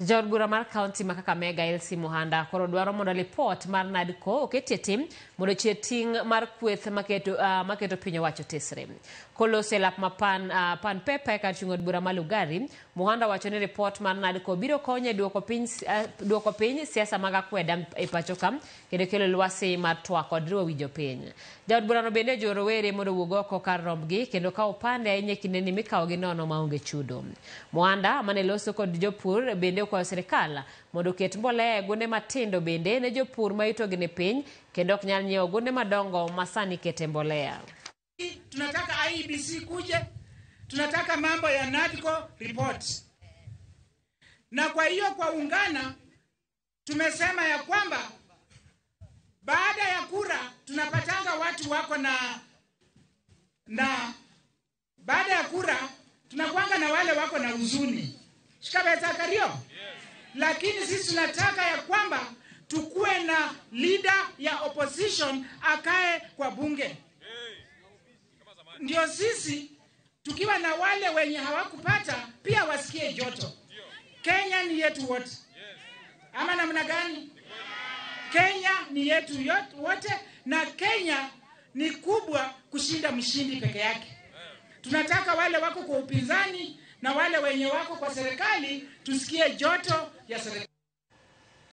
Jaod bura mar kaunti ma Kakamega Elsie Muhanda koro dwaro mondo lipot mar NADCO oketie tim mondo ochier ting' mar kweth maketo piny owacho tesre. Koloso e lap ma pan pepa e kar chung' od bura ma Lugari, Muhanda wacho ni ripot mar NADCO biro konyo e duoko piny siasa mag akweda e pacho ka kendo kelo lwasi mar twak kod riwo wi jopiny. Jaod burano bende ojiwo rowere mondo owuog oko kar rombgi kendo kawo opande ahinya e kindeni mikawogi nono maonge chudo. Muhanda mane loso kod jopur bende okwayo sirikal mondo oket mbolea e gunde matindo bende ne jopur ma yutogi ni piny kendo ok nyal nyiewo gunde madongo ma sani kete mbolea. Tunataka IEBC kuje, tunataka mambo ya NADCO report. Na kwa hiyo kwa ungana tumesema ya kwamba baada ya kura tunapatanga watu wako na baada ya kura tunakuanga na wale wako na huzuni. Shikabeza kario? Yes. Lakini sisi tunataka ya kwamba tukue na leader ya opposition akae kwa bunge. Ndio sisi tukiwa na wale wenye hawakupata pia wasikie joto. Kenya ni yetu wote. Ama namna gani? Kenya ni yetu wote na Kenya ni kubwa kushinda mshindi peke yake. Tunataka wale wako kwa upinzani na wale wenye wako kwa serikali tusikie joto ya serikali.